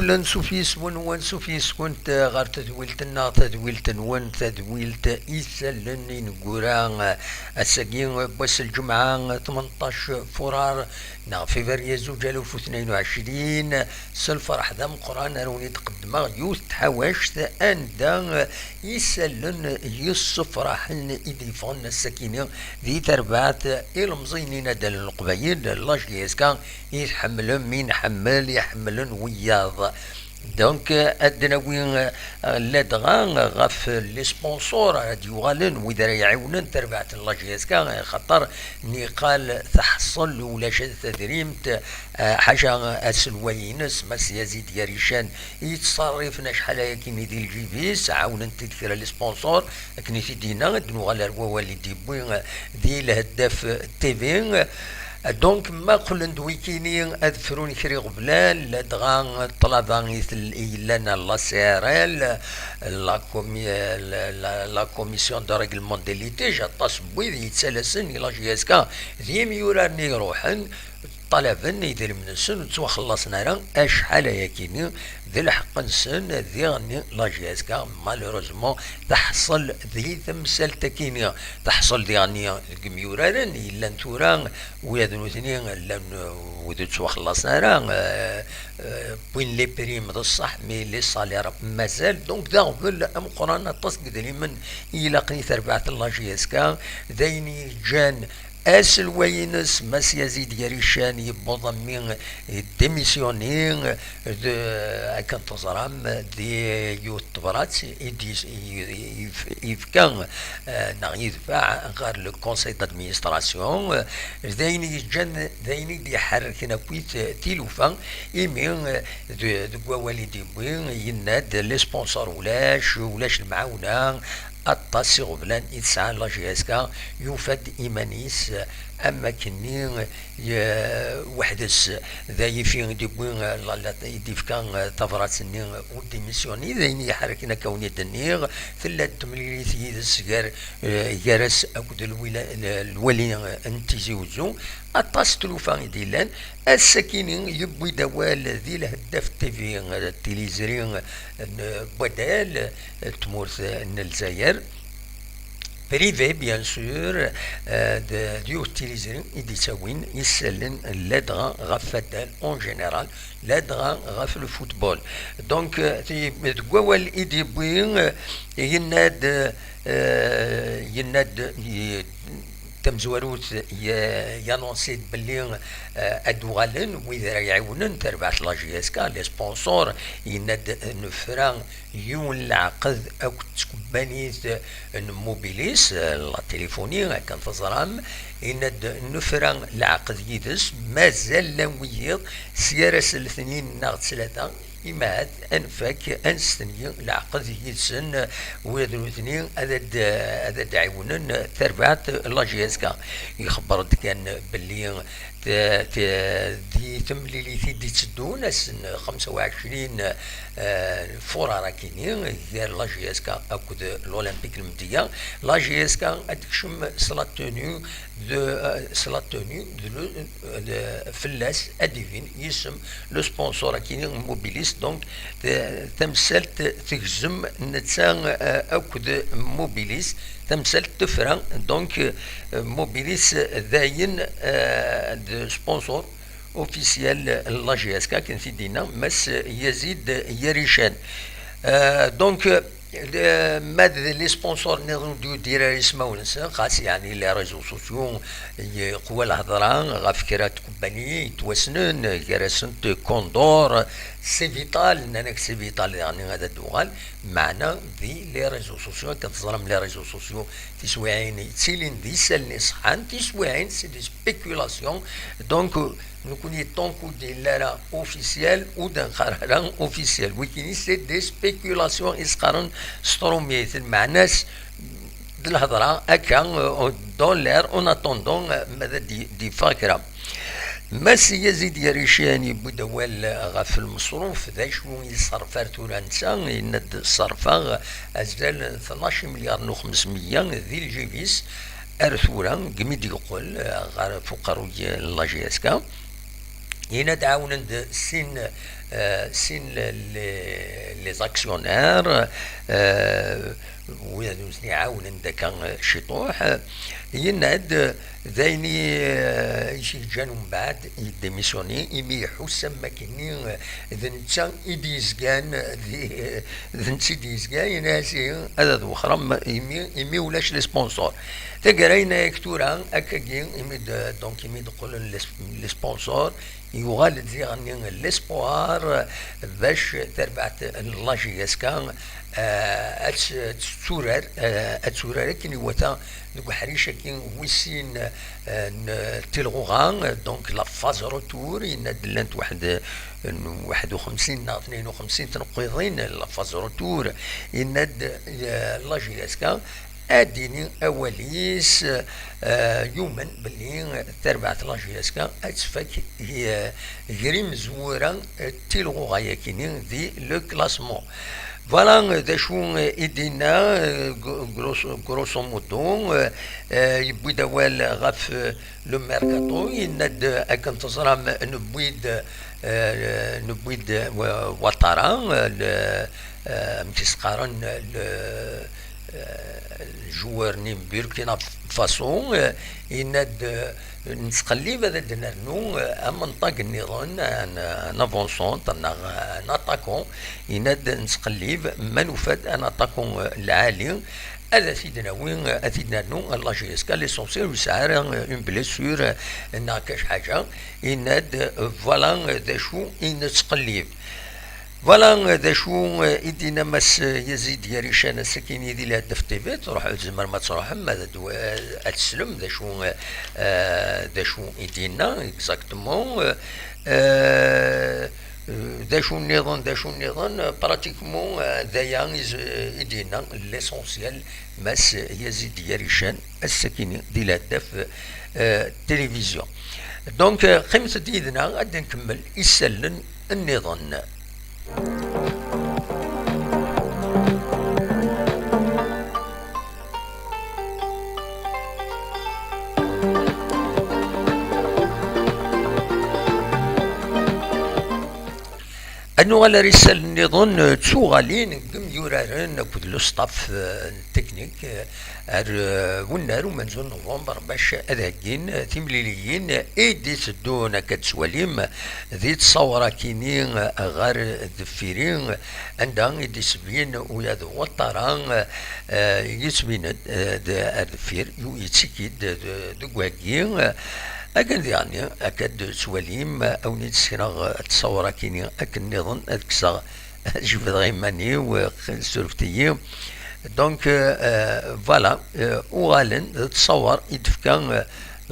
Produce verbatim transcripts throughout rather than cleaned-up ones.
Ansuf yis-wen, wansuf yis-went ɣer tedwilt-nneɣ, tadwilt-nwen, tadwilt isallen ineggura. Ass-agi n wass n lǧemɛa, tmenṭac furar neɣ février zuǧ alaf u tnayen u ɛecrin, s lferḥ d ameqqran ara wen-id-qeddmeɣ yiwet n tḥawact anda isallen yessefraḥen i d-yeffɣen ass-akini di terbaɛt ilemẓiyen inaddalen n Leqbayel, la J S K, i tḥemmlem, i nḥemmel, i ḥemmlen wiyaḍ. Donc, ad d-nawi, euh, ladɣa ɣef les sponsors ara d-yuɣalen, wid ara iɛiwnen tarbaɛt n la J S K, axaṭer niqal teḥṣel ulac tadrimt, euh, ḥaca aselway-ines, Mass Yazid Yarican, yettṣerrifen acḥal ayakini di lǧib-is, ɛawnen-t-id kra les sponsors, akken i t-id-yenna, ad d-nuɣal ar wawal i d-yewwi, euh, di Lheddaf T V. Donc, ma qqlen-d wikini ad frun kra iɣeblan, ladɣa ṭṭlaba i tel-, i yellan ar la C R L, la commi-, la, la, la Commission de Règlement des Litiges, aṭas n wid yettalasen i la J S K d yimyuraren i iruḥen, ṭṭalaben idrimen-nsen ur ttwaxellaṣen ara, acḥal ayakini d lḥeqq-nsen, diɣenni la J S K, malheureusement, teḥṣel di temsalt-akini. Teḥṣel diɣenni deg yimyuraren yellan tura, ula d nutni llan, uh, ur ttwaxellaṣen ara, uh, uh, wwin les primes d ṣṣeḥ, mais les salaires mazal. Donc, d aɣbel ameqqran, aṭas n yedrimen i ilaqen i terbaɛt n la J S K, d ayen yeǧǧan aselway-ines, Mass Yazid Yarican, yewweḍ a mmi démissionner, d, akken teẓram, di yiwet n tebrat i d-, i, i, yefka, eh, neɣ yedfeɛ ɣer le conseil d'administration, eh, d ayen yeǧǧan, d ayen i d-iḥerrken akkit tilufa, imi, eh, d-, deg wawal i d-yewwi, yenna-d les sponsors ulac, ulac lemɛawna, aṭas iɣeblan i tesɛa la J S K, yufa-d iman-is, eh, am akkenni, ye-, weḥd-s, d ayifi i d-yewwi, la, la, i d-yefka, eh, tabrat-nni, eh, ur d-imissiyoni, d ayen iḥerrken akka wen-id-nniɣ, tella-d temlilit yid-s gar, eh, gar-as akked lwila-, l-, lwali, eh, n Tizi Uzzu, aṭas n tlufa i d-yellan. Ass-akini yewwi-d awal di Lheddaf T V, eh, tilizri, eh, n wadal, eh, tmurt, eh, n Lezzayer. Privé, bien sûr, euh, d, d yiwet tilizi i d-ittawin isallen ladɣa ɣef waddal en général, ladɣa ɣef le football. Donc, euh, ti-, deg wawal i d-yewwi, euh, yenna-d, euh, yenna-d, y-, tamezwarut, y-, yanonsi-d belli, euh, ad d-uɣalen wid ara iɛiwnen tarbaɛt la J S K, les sponsors, yenna-d nefra yiwen leɛqed akked tkebbanit n Mobilis, la téléphonie, akken teẓram, yenna-d nefra leɛqed yid-s, mazal llan wiyiḍ, sya ar ass n letnin neɣ d ttlata, imahat ad nfak, ad nestenyi leɛqed yid-sen, wid nutni ad ad-, ad ad-ɛiwnen tarbaɛt la J S K. Ixebber-d kan belli T-, t-, di temlilit i d-itteddun ass n xemsa u ɛecrin, eh, furar akini, gar la J S K akked l'Olympique Lmedya. La J S K ad tekcem s la tenue de, eh, s la tenue de le, de, fell-as ad d-ibin yisem le sponsor akini Mobilis. Donc, t-, tamsalt tegzem netta, eh, akked Mobilis. Tamsalt tefra, donc, euh, Mobilis dayen, euh, d sponsor officiel n la J S K, akken t-id-yenna Mass Yazid Yarican. Euh, donc, euh, ma d les sponsors nniḍen ur d-yuddir ara ismawen-nsen, xas yeɛni les réseaux sociaux, yeqwa lhedra ɣef kra n tkebbani yettwassnen, gar-asent Condor, Cevital, nnan-ak Cevital daɣen ad d-tuɣal, meɛna di les réseaux sociaux, akken teẓram les réseaux sociaux, tiswiɛin yettilin d isallen iṣeḥḥan, tiswiɛin c'est des spéculations. Donc, euh, nekkni tant que ur d-yelli ara officiel, ur d-neqqar ara officiel. Wikini c'est des spéculations i s-qqaren s trumit, lmeɛna-s d lhedra akka, euh, dans l'air, en attendant, euh, ma d ad d-, d-yeffeɣ kra. Mass Yazid Yarican yewwi-d awal ɣef lmeṣruf, d acu i yesserf ar tura netta, yenna-d sserfeɣ azal n tnac imelyaren u xemsmeyya di lǧib-is ar tura, deg mi d-yeqqel ɣer f uqerruy n la J S K. Yenna-d ɛawnen-d sin, eh, sin les, les actionnaires, eh, wid nutni ɛawnen-d akka ciṭuḥ. Yenna-d d ayen i, eh, i t-yeǧǧan umbeɛd yeddémissionner, imi iḥuss am wakken-nni d netta i d-yezgan di, d netta i d-yezgan, yenna-as ihi ad, ad wexrem imi, imi ulac les sponsors. Taggara yenna-yak tura akkagi, imi d, donc imi d-qqlen les, les sponsors, yuɣal-d diɣen l'espoir bac tarbaɛt n la J S K, eh, ad tt-, ad tetturar, eh, ad turar akken iwata deg uḥric-agi wis sin, eh, n tilɣuɣa, donc la phase retour, yenna-d llant waḥed n waḥed u xemsin neɣ tnayen u xemsin tneqqiḍin, la phase retour, yenna-d, eh, la J S K, ad d-tini awal-is, eh, yumen belli tarbaɛt la J S K ad tfak, eh, gar imezwura, eh, tilɣuɣa-yakini di le classement. Voilà, eh, d acu, eh, i d-yenna, eh, gro-, grosso, grosso modo, eh, eh, yewwi-d awal ɣef, eh, le mercato, yenna-d akken teẓram newwi-d, eh, newwi-d, eh, Ouattara, eh, le, eh, amek i s-qqaren, le, eh, joueur-nni n Burkina Faso, eh, yenna-d, eh, nettqellib ad d-nernu, eh, amenṭag nniḍen, un, un avancant neɣ un attaquant, yenna-d nettqellib ma nufa-d un attaquant, eh, lɛali, ad t-id-nawi, ad t-id-nernu ɣer la J S K, l'essentiel ur yesɛi ara une blessure neɣ kac ḥaǧa. Yenna-d, voilà d acu i nettqellib. Voilà d acu i d-yenna Mass Yazid Yarican ass-akini di Lhadef T V. Truḥ, tzemrem ad truḥem ad, ad teslem d acu, eh, d acu i d-yenna exactement. Eh, d acu nniḍen, d acu nniḍen, pratiquement, eh, d aya i z-, i d-yenna l'essentiel Mass Yazid Yarican ass-akini di Lhadef, eh, télévision. Donc, eh, qqimet-d yid-neɣ ad nkemmel isallen nniḍen. Ad nuɣal ar isallen nniḍen, eh, d tuɣalin n yimyuraren akked le staff, eh, n teknik, eh, ar, eh, wennar umenzu n november bac ad heggin, eh, timliliyin i d-iteddun. Akka d-tettwalim di tṣawra-kini, eh, ɣer deffir-i, anda i d-isbin uya d Waṭara, eh, yettbin-d, eh, d-, ar deffir, yu-, yettiki-d d-, deg uheggi, eh, akken diɣen akka d-tettwalim, eh, a wen-id-sekneɣ, eh, ttṣawra-kini akken nniḍen, ad kkseɣ, ad jebdeɣ iman-iw, eh, surfet-iyi. Donc, eh, voilà, eh, uɣalen d ttṣawar i d-tefka, eh,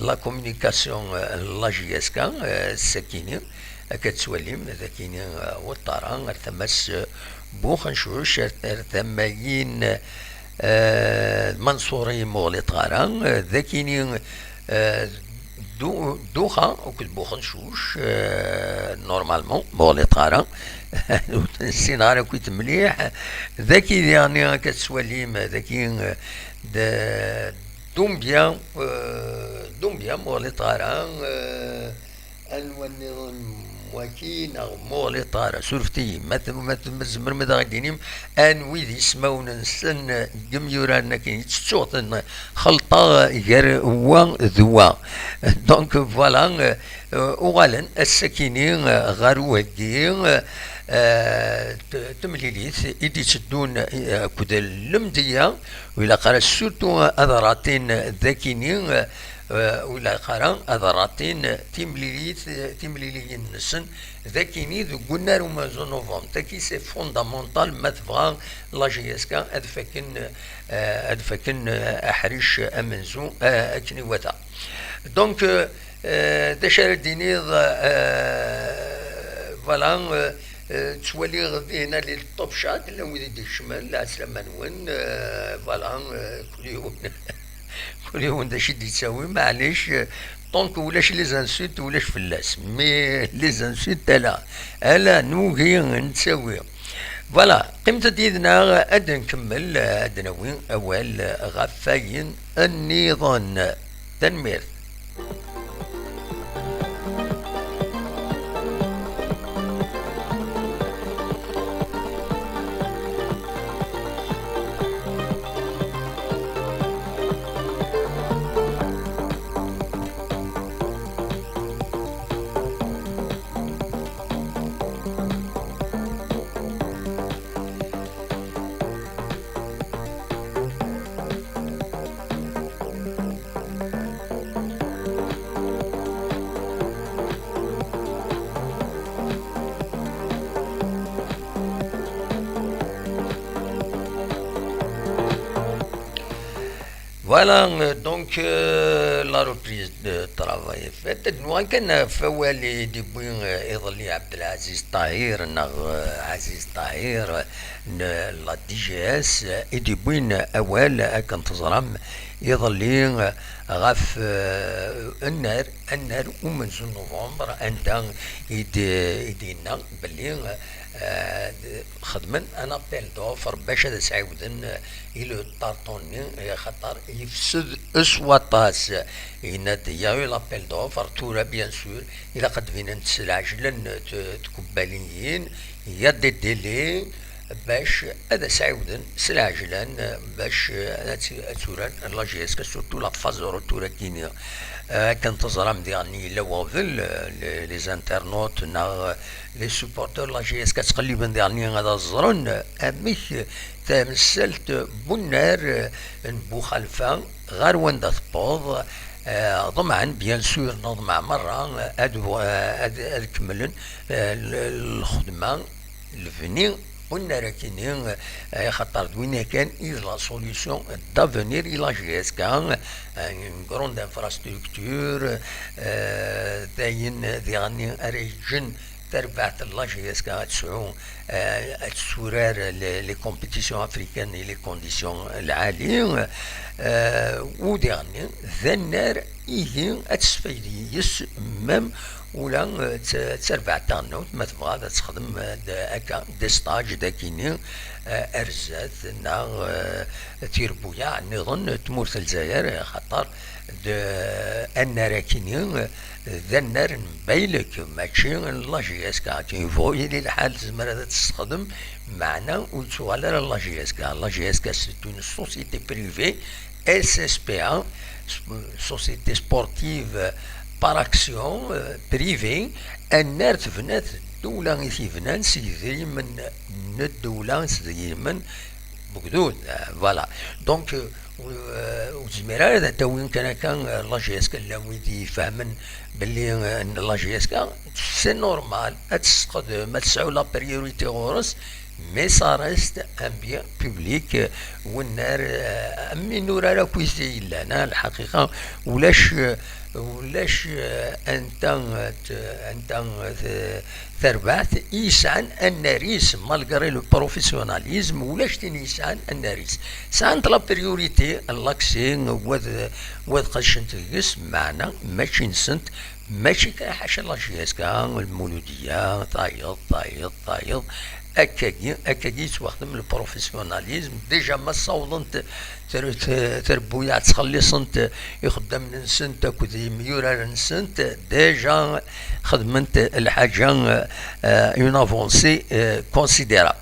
la communication, eh, n la J S K, eh, sakini, akka tettwalim, d akini, eh, Waṭara, ar tama-s, eh, Buxencuc, ar, ar tama-yin, eh, Manṣuri m'ur ɣliṭeɣ ara, eh, d akini, eh, Du-, Duxa akked Buxencuc, eh, normalement, m'ur ɣliṭeɣ ara. Ur ten-ssineɣ ara akkit mliḥ. Daki diɣen akka tettwalim, daki, eh, d-, Dumbia, eh, Dumbia m'ur ɣliṭeɣ ara, eh, anwa nniḍen waki neɣ m'ur ɣliṭeɣ ara, surfet-iyi, ma t-, ma t-, ma tzemrem ad aɣ-d-tinim anwi d ismawen-nsen n yimyuraren akken i ttettuɣ-ten xelṭeɣ gar wa d wa. Donc voilà, eh, uɣalen ass-akini, eh, ɣer uheggi, eh, t-, temlilit i d-itteddun, eh, akked lemdeyya, u ilaq ara surtout ad ratin d akini, eh, u ilaq ara ad ratin timlilit, timliliyin-nsen d akini deg unnar umenzu novembre. Taki c'est fondamental ma tebɣa la J S K ad fakken, eh, ad fakken, eh, aḥric amenzu, eh, akken iwata. Donc, eh, eh, d acu ara d-tiniḍ, eh, voilà, eh, eh, ttwaliɣ dinna les top shots, llan wid i d-ikecmen, lɛeslama-nwen, eh, voilà, eh, kul yiwen, kul yiwen d acu i d-yettawi, maɛlic, eh, tant que ulac les insultes, ulac fell-as, mais les insultes, ala, ala, nugi, nettawi. Voilà, qqimet-d yid-neɣ ad nkemmel, ad nawi awal ɣef wayen nniḍen. Tanemmirt. Voilà, euh, donc euh, la reprise de travail est faite. Nuɣal kan ɣef wawal i d-yewwi euh, iḍelli Ɛebdelɛaziz Ṭahir, neɣ euh, Ɛaziz Ṭahir, euh, n la D G S, euh, i d-yewwin awal, akken teẓram, iḍelli euh, ɣef euh, annar, annar umenzu n novembre, anda i d-, i d-yenna belli euh, xedmen un appel d'offres bac ad as-ɛiwden euh, i le tartan-nni, euh, xaṭer yefsed s waṭas. Yenna-d, il y a eu l'appel d'offres, tura, bien sûr, ilaq ad d-binent s lɛejlan t-, tkebbaliyin, il y a des délais, bac ad as-ɛiwden s lɛejlan, euh, bac euh, ad tt-, ad tt-uran la J S K, surtout la phase retour akini. Euh, akken teẓram diɣen yella weɣbel, euh, les, les internautes neɣ euh, les supporters n la J S K ttqelliben diɣen ad ẓren amek tamsalt n unnar n Buxalfa ɣer wanda tewweḍ. Eh, ḍemɛen, bien sûr, neḍmeɛ merra ad, ad, ad kemmlen eh, l- lxedma, lebni n unnar akini, eh, axaṭer d winna kan i d la solution d'avenir i la J S K, eh, une grande infrastructure, eh, d ayen diɣen ara yeǧǧen tarbaɛt n la J S K ad tesɛu, eh, ad tessurar les, les compétitions africaines i les conditions lɛali, eh, u diɣen d annar ihi ad tesfaydi yes, même ula eh, d ta- d tarbaɛt taɣelnawt ma tebɣa ad texdem eh, d- akka des stages d akini eh, ar zdat neɣ eh, tirebbuyaɛ nniḍen n tmurt n Lezzayer, eh, xaṭer d annar akini d annar n baylek, mačči n la J S K. Akken yebɣu yili lḥal, tezmer ad tt-tessexdem, meɛna ur yettuɣal ara la J S K. La J S K, c'est une société privée, S S P A, Société Sportive par Action euh, Privée, annar tebna-t ddewla i t-yebnan s yidrimen n ddewla, s yidrimen n ugdud. Euh, voilà. Donc, euh, ur tezmir ara ad tawin kan akka, euh, la J S K, llan wid ifehmen belli euh, la J S K, c'est normal, ad tesqedem, ad tesɛu la priorité ɣur-s, mais ça reste un bien public, euh, wennar, euh, am inurar akk i yellan, ah, lḥaqiqa, ulac, euh, ulac euh, anta, euh, t- anta euh, t- tarbaɛt i yesɛan annar-is, malgré le professionnalisme, ulac tin yesɛan annar-is. Sɛant la priorité n l'accès, wa d, wa d qedcent deg-s, meɛna mačči nsent, mačči kan ḥaca la J S K, lmuludiya, tayeḍ, tayeḍ, tayeḍ. Akkagi, akkagi yettwaxdem le professionnalisme. Déjà ma ssawḍent ter- ter- trebbuyaɛ, ttxelliṣent ixeddamen-nsent akked yemyurar-nsent, déjà xedment lḥaǧa, euh, une avancée euh, considérable.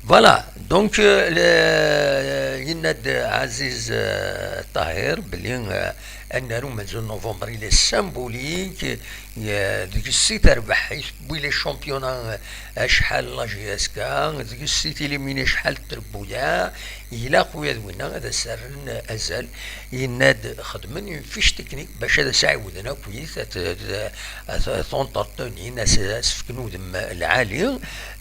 Voilà, donc euh, le- yenna-d Ɛaziz euh, Ṭahir belli euh, annar umenzu n novembre il est symbolique, euh, deg-s i terbeḥ, i tewwi les championnats euh, acḥal la J S K, deg-s i tilimini acḥal n trebbuyaɛ, ilaq ula d winna ad as-rren azal. Yenna-d xedmen une fiche technique bac ad as-ɛiwden akkit, ad t- ad t- ad t-entretenin, ad s- ad s-fken udem lɛali.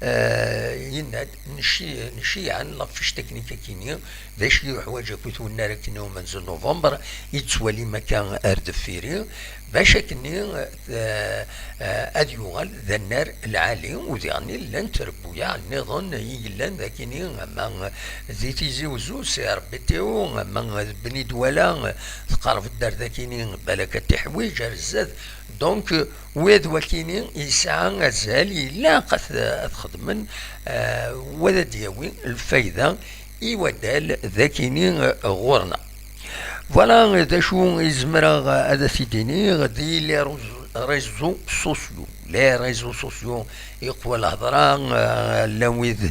Euh, yenna-d nci- nciɛen la fiche technique akini, d acu i yuḥwaǧ akkit wennar akini umenzu n novembre, i d-ttwalim akka ar deffiri, bac akkenni euh, euh, ad yuɣal d annar lɛali, u diɣen llan trebbuyaɛ nniḍen i yellan d akini, ama di Tizi Uzzu, C R B T O, ama d Beni Dwala, teqreb-d ar dakini, balak ad t-iḥwiǧ ar zdat. Donc, euh, wid wakini yesɛa azal, ilaq ad t- ad xedmen, euh, wa ad d-yawi lfayda i wadal d akini, euh, ɣur-neɣ. Voilà d acu i zemreɣ ad t-id-iniɣ di les réseaux sociaux. Les réseaux sociaux, iqwa lhedra, euh, llan wid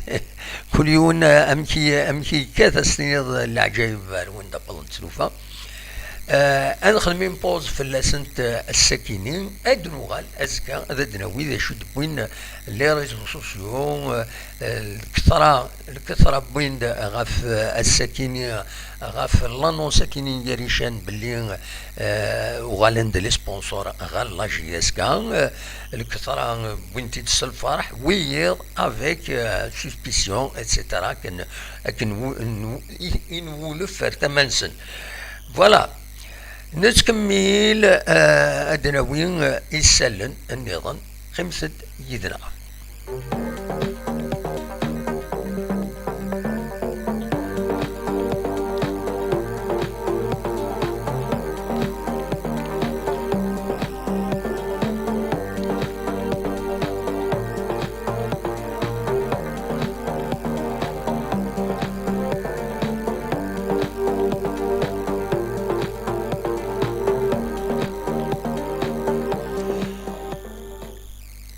kul yiwen euh, amek i- amek i yekkat, ad s-tiniḍ leɛǧayeb ar wanda wwḍent tlufa. Euh, ad nexdem une pause fell-asent euh, ass-akini, ad d-nuɣal azekka ad d-nawi d acu d-wwin les réseaux sociaux, euh, euh, lketra, lketra wwin-d ɣef euh, ass-akini, ɣef l'annonce akini n Yarican belli euh, uɣalen-d les sponsors ɣer la J S K, euh, lketra wwin-t-id s lferḥ, wiyiḍ avec euh, suspicion, et cetera. Akken, akken wu- n- i- i nwulef ar tama-nsen. Voilà. Nettkemmil, eh, ad d-nawi, eh, isallen nniḍen. Qqimet-d yid-neɣ.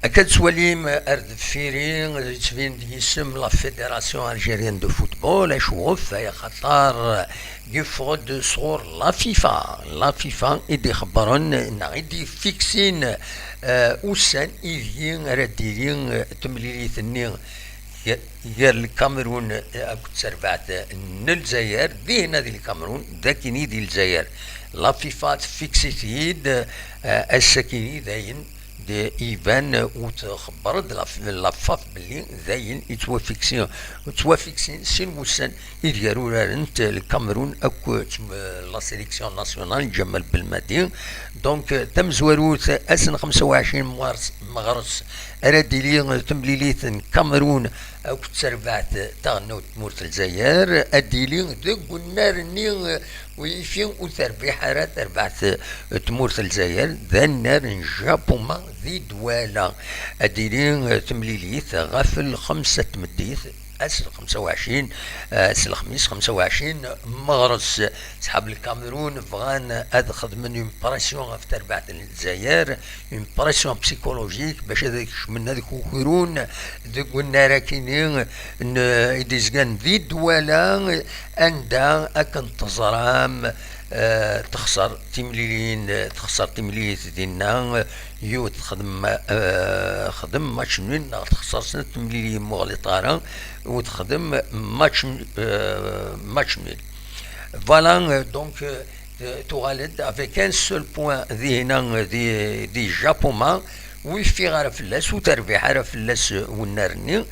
Akka tettwalim ar deffir-i, yettbin-d yisem la Fédération Algérienne de Football. Acuɣef? Ay axaṭer yeffeɣ-d sɣur la FIFA. La FIFA i d-ixebbren neɣ i d-ifiksin, eh, ussan ideg ara d-tili, eh, temlilit-nni gar, gar Lkamerun, eh, akked terbaɛt n Lezzayer, dinna di Lkamerun, d akkin i di Lezzayer. La FIFA tfiksi-t-id, eh, ass-akkin i dayen d-, iban, eh, u txebber-d la, la FAF belli dayen yettwafiksi, yettwafiksin sin wussan ideg ara urarent Lkamerun akk tm-, la sélection nationale n Ǧamal Belmadi. Donc, eh, tamezwarut ass n xemsa u ɛecrin meɣres, meɣres ara d-tili temlilit n Kamerun akked terbaɛt taɣelnawt n tmurt n Lezzayer, ad d-tili deg unnar-nni, eh, ur yifi ur terbiḥ ara terbaɛt, eh, tmurt n Lezzayer, d annar n Japoma di Dwala. Ad d-tili, eh, temlilit ɣef lxemsa n tmeddit, ass n xemsa u ɛecrin, eh, ass n lexmis xemsa u ɛecrin meɣres. Ṣḥab Lkamerun bɣan ad xedmen une pression ɣef terbaɛt n Lezzayer, une pression psychologique, bac ad kecmen, ad kukrun deg unnar akini n, i d-izgan di Dwala, anda akken teẓram, eh, texṣer timlilin, texṣer timlilit dinna, yiwet texdem, eh, xdem match nul, neɣ texṣer snat temlilin, muɣlit ara, u texdem match, eh, match nul. Voilà, euh, donc, euh, tuɣal-d avec un seul point dihina, euh, di, di Japoma, ur yeffiɣ ara fell-as, ur terbiḥ ara fell-as, euh, wennar-nni.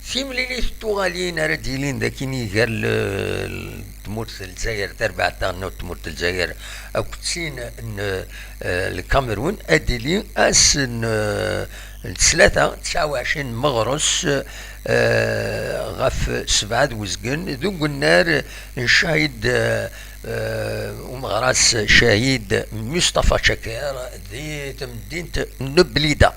Timlilit tuɣalin ara d-yilin d akini gar l-, l-, tmurt n Lezzayer, tarbaɛt taɣelnawt n tmurt n Lezzayer akked tin n, euh, Lkamerun, ad d-tili ass n, euh, n ttlata, tesɛa u ɛecrin meɣres, eh, ɣef sebɛa d wezgen, deg unnar n Cahid, eh, eh, umeɣras Cahid Mustafa Chaker di temdint n Blida.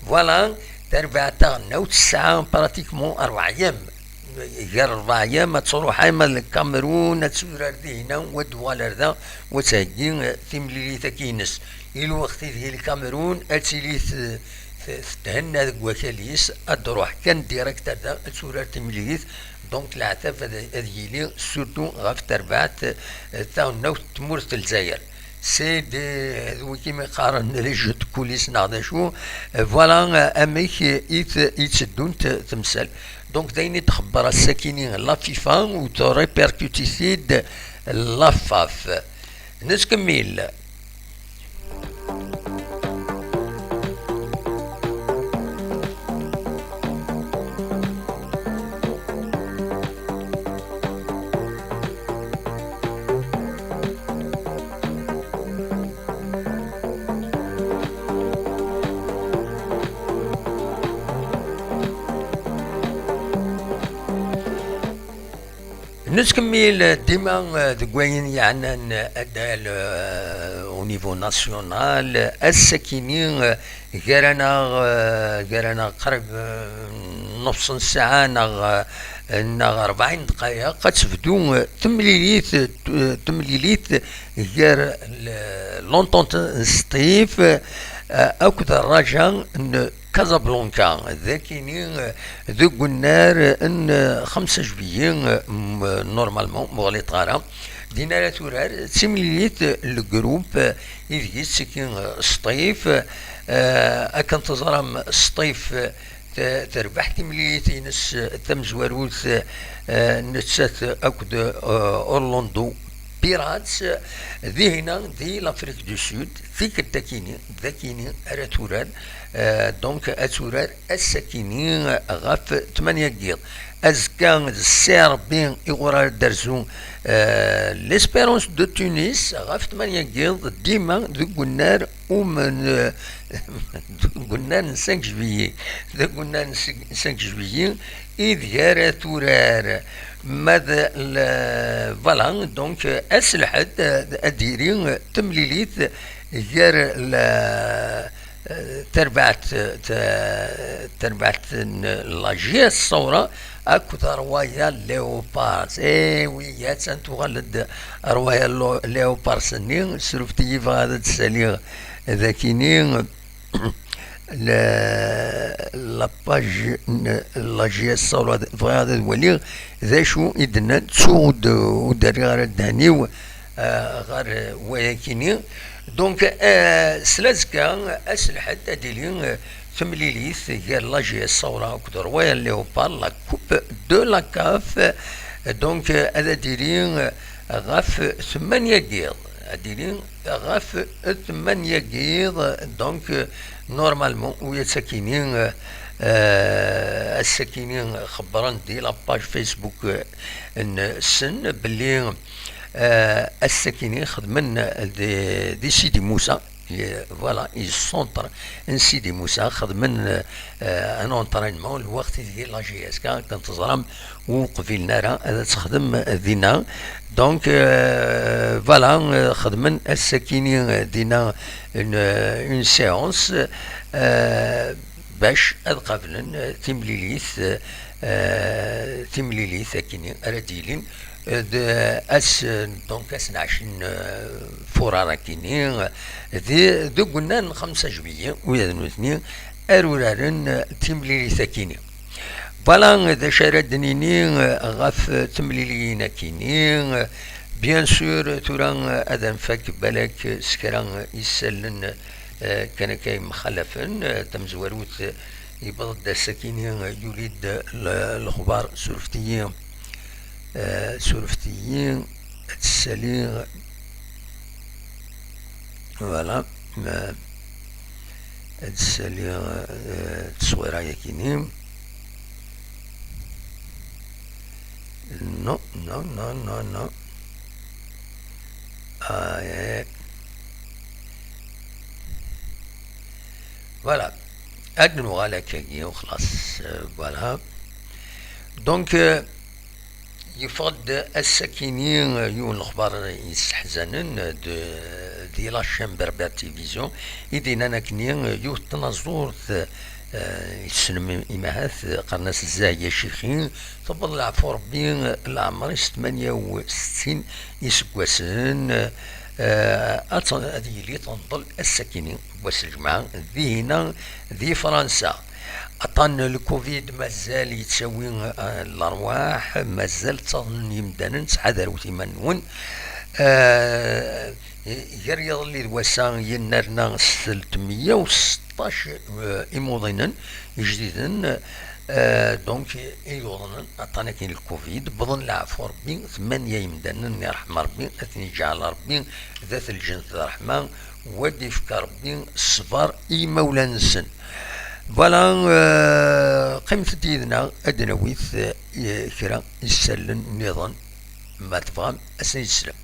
Voilà, tarbaɛt taɣelnawt tesɛa pratiquement rebɛa yyam. Gar rebɛa yyam ad truḥ arma d Lkamerun, ad turar dihina, u ad d-tuɣal ar da, u ad theggi, eh, timlilit-agi-ines. I lweqt ideg Lkamerun ad tili t-, t-, tethenna deg wakal-is, ad d-truḥ kan direct ar da, ad turar timlilit. Donc, leɛtab ad, ad yili surtout ɣef terbaɛt, eh, taɣelnawt n tmurt n Lezzayer. C'est des, d wigi mi qqaren les jeux de coulisses neɣ d acu. Voilà, euh, amek i t-, i tteddunt temsal. Donc, d ayen i d-txebber ass-akini la FIFA, u trépercutit-id la FAF. Nettkemmil. Nettkemmil dima, eh, deg wayen yeɛnan adal, eh, au niveau national. Ass-akini, eh, gar-aneɣ, eh, gar-aneɣ qrib, eh, nus n ssaɛa neɣ, eh, neɣ rebɛin dqayeq ad tebdu, eh, temlilit, eh, temlilit gar l-, l'Entente n Sṭif, eh, akked Raja n Casablanca, d akini, eh, deg unnar n, eh, xemsa juillet, eh, m-, normalement, muɣlit ara. Din ara turar, d timlilit, eh, le groupe, eh, ideg yettiki, eh, Sṭif, eh, akken teẓram, Sṭif, eh, te-, terbeḥ timlilit-ines, eh, tamezwarut, eh, nettat akked, eh, Orlando Pirates, eh, dihina di l'Afrique du Sud, tikkelt akini, d akini ara turar, eh, donc ad turar ass-akini ɣef tmanya n yiḍ. Azekka d Ssi Ṛebbi iɣur ara d-terzu, eh, l'Espérance de Tunis ɣef tmanya n yiḍ, dima deg unnar umen-, deg unnar n cinq juillet, deg unnar n cinq juillet ideg ara turar. Ma d le-, voilà, donc, ass Lḥedd, eh, ad d-tili temlilit gar la, eh, tarbaɛt, ta-, tarbaɛt n la J S Ṣawra akked Royal Leopards. Eh oui, attan tuɣal-d Royal Lo-, Leopards-nni, ssurfet-iyi, bɣiɣ ad d-ssaliɣ dakini la, la page n la J S Ṣawra, bɣiɣ ad waliɣ d acu i d-nnan, ttuɣ ur d-, ur d-rriɣ ara ddehn-iw, eh, ɣer wayakini. Donc, eh, s lazekka, ass Lḥedd, ad d-tili, eh, temlilit gar la J S Ṣawra akked Royal Leopard, la Coupe de la CAF. Donc, eh, ad d-tili, eh, ɣef tmanya n yiḍ. Ad d-tili ɣef tmanya n yiḍ. Donc, eh, normalement, u ass-akini, eh, eh, ass-akini xebbren di la page Facebook, eh, nsen belli, eh, ass-akini xedmen di, di Sidi Musa. Voilà, i centre n Sidi Musa, xedmen, eh, un entraînement, lweqt ideg la J S K, akken teẓram, ur qbilen ara ad texdem dinna. Donc, eh, voilà, eh, xedmen ass-akini, eh, dinna une, une séance, eh, bac ad qablen, eh, timlilit, eh, timlilit akini ara d-yilin, eh, d ass, eh, donc ass n ɛecrin, eh, furar akini, eh, di, deg unnar n xemsa juillet, wid d nutni ara uraren, eh, timlilit akini. Voilà d acu ara d-nini, eh, ɣef temliliyin akini. Bien sûr, tura, eh, ad nfak balak s kra, eh, isallen, eh, kan akka yemxalafen. Eh, tamezwarut, eh, yewweḍ-d ass-akini, eh, yuli-d, eh, le-, lexbar, surfet-iyi, eh, surfet-iyi, ad ssaliɣ. Voilà. Ma-, ad ssaliɣ, eh, tteswira-yakini. Non, non, non, non, non. Ah, eh. Voilà. Ad nuɣal akkagi, u xlaṣ. Euh, voilà. Donc, euh, yeffeɣ-d ass-akini, euh, yiwen lexbar yesseḥzanen, euh, de, di la chaîne Berbère Télévision, i d-yennan akkenni, euh, yiwet tnaẓurt, euh, tessnem imahat, qqaren-as Zahya Cixi, tewweḍ leɛfu Rebbi, leɛmer-is tmanya u settin iseggasen, eh, ad t-, ad yili tenḍel ass-akini, wass n lǧemɛa, dihina di Fransa. Aṭṭan n lkuvid mazal yettawi, eh, lerwaḥ, mazal ttaḍnen yimdanen, ttḥadarewt iman-nwen. Eh, Gar yiḍelli d wass-a, yennerna s telt meyya u seṭṭac, eh, imuḍinen ijdiden, eh, donc, i yuḍnen aṭṭan-agi n lkuvid, wwḍen leɛfu Rebbi, tmanya yemdanen, iṛḥem Rebbi, ad ten-iǧɛel Rebbi d at lǧent d ṛṛeḥma, u ad d-ifk Rebbi ṣṣber i yimawlan-nsen. Voilà, eh, qqimet-d yid-neɣ, ad d-nawi, eh, kra isallen nniḍen, ma tebɣam, ad sen-id-teslem.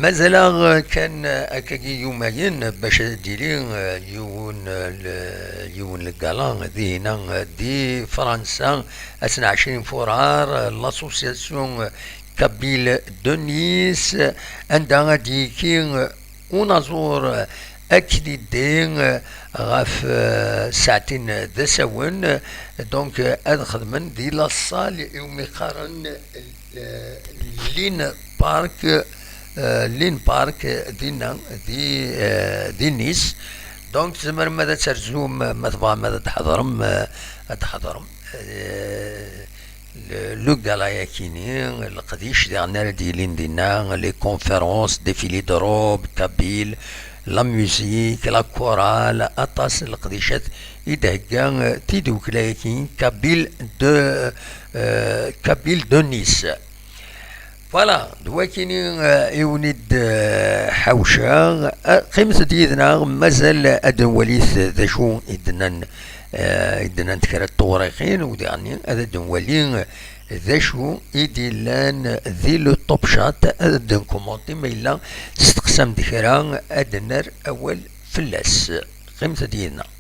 Mazal-aɣ kan akkagi yumayen bac ad d-yili, eh, yiwen, eh, le-, yiwen legala dihina, eh, di Fransa, ass n ɛecrin furar, eh, l'association Kabyle de Nice, eh, anda ad d-yekki, eh, unaẓur, eh, aknidi, eh, ɣef, eh, saɛtin d asawen, eh, donc, eh, ad xedmen di la salle iwumi qqaren, eh, Lin Park, eh, Lin Park, eh, dinna, di, eh, di Nice. Donc, tzemrem ad terzum, eh, ma tebɣam ad d-tḥeḍrem, eh, ad d-tḥeḍrem. Eh, le, le gala-yakini, leqdic diɣen ara d-yilin dinna, les conférences, défilé de robe kabyle, la musique, la chorale, aṭas n leqdicat i d-thegga, eh, tidukla-yakini kabyle de, eh, kabyle de Nice. Voilà, d wakini, eh, i wen-id, eh, ḥawceɣ. Eh, qqimet-d yid-neɣ, mazal ad nwalit d acu i d-nnan, eh, i d-nnant kra n tewriqin, u diɣenni ad d-nwali d acu i d-illan di le Top Chat, ad d-nkumanti ma yella testeqsam-d kra, ad d-nerr awal fell-as. Qqimet-d yid-neɣ.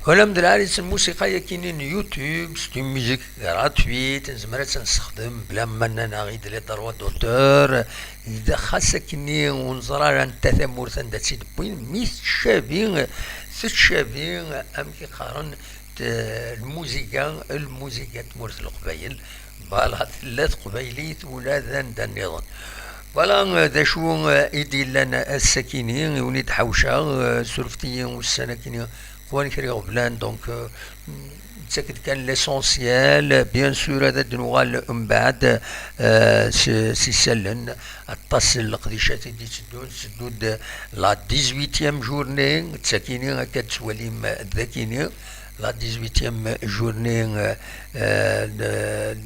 Wala mdel ɛali s lmusiqa yakini n YouTube, c'est une musique gratuite, nezmer ad tt-nessexdem bla ma nnan-aɣ-id les droits d'auteur. Xas akkenni ur neẓri ara netta tamurt anda tt-id-wwin, mi tettcabi, tettcabi, amek i qqaren, t-, lmuziga, lmuziga n tmurt n Leqbayel. Voilà, tella teqbaylit ula d anda nniḍen. Voilà, d acu, eh, i d-yellan ass-akini, i wen-id-ḥawceɣ, eh, surfet-iyi ussan akini Wan kra iɣeblan, donc, euh, nettak-d kan l'essentiel. Bien sûr, ad d-nuɣal mbeɛd, euh, s, s isallen. Aṭas n leqdicat i d-itteddun, tetteddu-d la dix-huitième journée, d takini akka d-tettwalim d akini, la dix-huitième journée, euh, euh, de,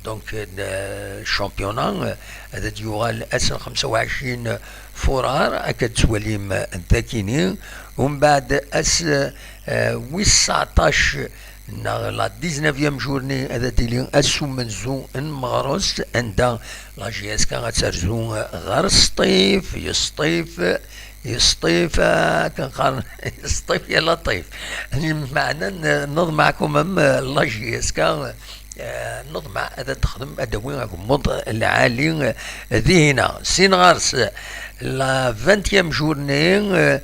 donc, de championnat, euh, ad d-yuɣal ass n xemsa u ɛecrin furar, akka d-tettwalim d akini. Umbeɛd ass, euh, wis tseɛṭac neɣ la dix-neuvième journée, ad d-tili ass umenzu n Meɣres, anda la J S K ad terzu ɣer Sṭif, Yesṭif, Yesṭif, akken qqaren, Yesṭif ya Laṭif. Meɛna n-, neḍmeɛ quand même, la J S K, euh, neḍmeɛ ad texdem, ad d-tawi agemmuḍ lɛali, euh, dihina. Sin ɣer-s, la vingtième journée, euh,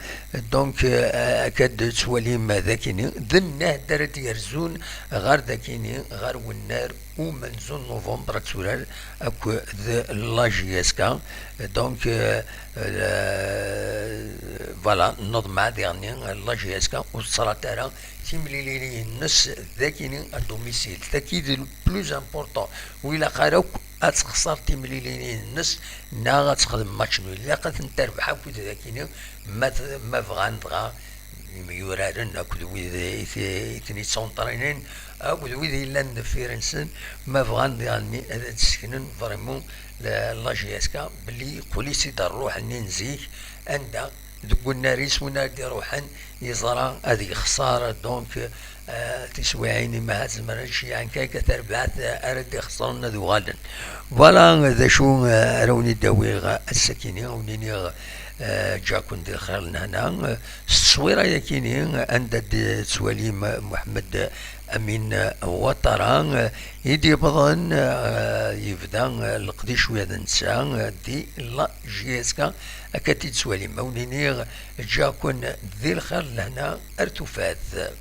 donc, euh, akka d-tettwalim d akini, d nnehd ara d-yerzun ɣer d akini, ɣer wennar umenzu n novembre, ad turar akked la J S K. Donc, euh, euh, voilà, neḍmeɛ diɣenni la J S K ur tettrat ara timlilin-nnes d akini à domicile. Taki d le plus important. Ur ilaq ara akk ad texṣer timlilin-nnes neɣ ad texdem match nul. Ilaq ad ten-terbeḥ akked d akini ma t-, ma bɣan dɣa imyuraren akked wid i t-, i ten-yettunṭrinen akked wid yellan deffir-nsen, ma bɣan diɣenni ad d-seknen vraiment la, la J S K, belli yeqqel-itt-id rruḥ-nni n zik, anda deg unnar-is win ara d-iruḥen yeẓra ad yexṣer, donc, euh, tiswiɛin, imaha zemren ad ceyyɛen kan akka tarbaɛt, euh, ara d-ixeṣren ad uɣalen. Voilà d acu, euh, ara wen-id-awiɣ ass-akini, a wen-iniɣ, euh, ǧǧaken di lxir lehna, euh, s tteswira-yakini, euh, anda d-tettwalim Muḥemmed Amin Ouattara, euh, i d-yewwḍen, euh, yebda, euh, leqdic-wi d netta, euh, di la J S K, akka d-tettwalim. A wen-iniɣ ǧǧaken di lxir lehna ar tufat.